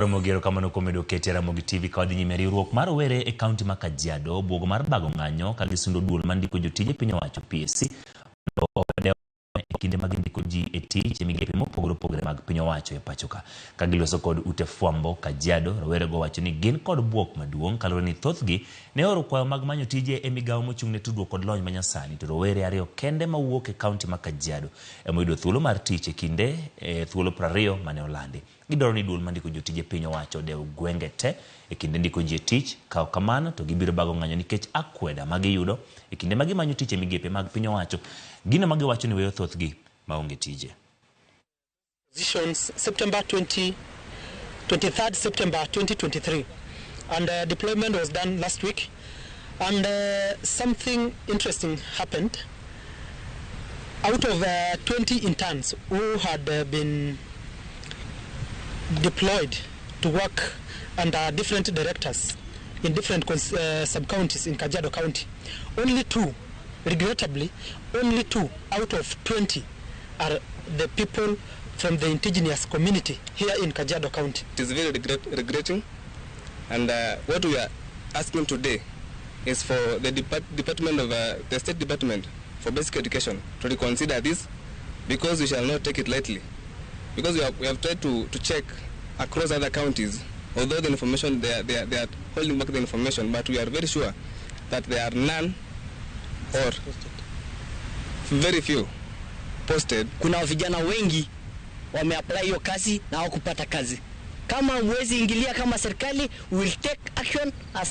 Ramogi erokamano kuom medo kete Ramogi TV ka wadhi nyime. Riwruok mar rowere e kaunti ma Kajiado obwogo mar bago ng'anyo ka gisundo duol mandiko jotije piny owacho PSC mondo owe e kinde ma gindiko ji e tich e migepe mopogore opogore mag piny owacho e pacho ka. Ka giloso kod ute fwambo Kajiado, rowerego wacho ni gin kod bwok maduong' kaluwore ni thothgi ne oro kwayo mag manyo tije e migawo mochung' ne tudruok kod lony manyasani to rowere ariyo kende mawuok e kaunti ma Kajiado ema oyudo thuolo mar tich e kinde e thuolo 20 mane olandi. Gidwaro ni duol mandiko jotije piny owacho odew gwenge te e kinde ndiko ji e tich, ka ok kamano to gibiro bago ng'anyo nikech akweda ma giyudo e kinde ma gimanyo tich e migepe mag piny owacho, gino ma giwacho ni weyo thothgi maonge tije. Positions September 20, 23rd September 2023, and deployment was done last week, and something interesting happened. Out of 20 interns who had been deployed to work under different directors in different sub-counties in Kajiado County, only two, regrettably, only two out of 20 are the people from the indigenous community here in Kajiado County. It is very regretting, and what we are asking today is for the department of the State Department for Basic Education to reconsider this, because we shall not take it lightly. Because we have tried to check across other counties, although the information they are holding back the information, but we are very sure that there are none or very few posted. Kuna vijana wengi wameapply hiyo kazi na hawakupata kazi. Kama huwezi ingilia kama serikali, we will take action as